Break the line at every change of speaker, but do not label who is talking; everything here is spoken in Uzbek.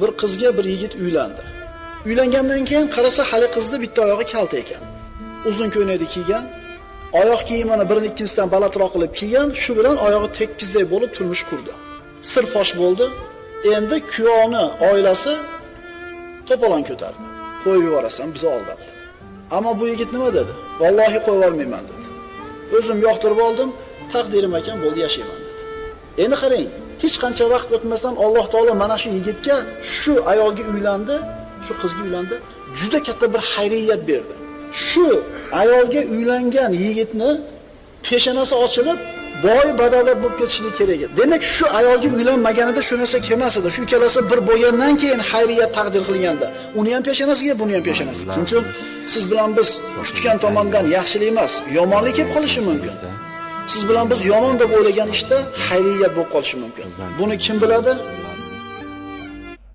Bir qizga bir yigit uylandi. Uylangandan keyin qarasa hali qizni bitta oyog'i kalta ekan. Uzun ko'ylakni kiygan, oyoq kiyimini birini ikkinchisidan balandroq qilib kiygan, shu bilan oyog'i tekkizday bo'lib turmush qurdi. Sir fosh bo'ldi. Endi kuyovni oilasi to'polon ko'tardi. Qo'yib yuborasan, bizni aldabdi. Ammo bu yigit nima dedi? Vallohi qo'yib yubormayman dedi. O'zim yoqtirib oldim, taqdirim ekan, bo'ldi, yashayman dedi. Endi qarang, hech qancha vaqt o'tmasdan Alloh taolo mana shu yigitga, shu ayolga uylandi, shu qizga uylandi, juda katta bir xayriyat berdi. Shu ayolga uylangan yigitni peshonasi ochilib, boy badavlat bo'lib ketishligi kerak edi. Demak, shu ayolga uylanmaganida shu narsa kelmas edi. Shu ikkalasi bir bo'lgandan keyin xayriyat taqdir qilganda, uni ham peshonasiga, buni ham peshonasiga. Shuning uchun siz bilan biz kutgan tomondan yaxshilik emas, yomonlik kelib qolishi mumkin. Siz bilan biz yomon deb o'ylagan ishda xayriyat bo'lib qolishi mumkin. Buni kim biladi?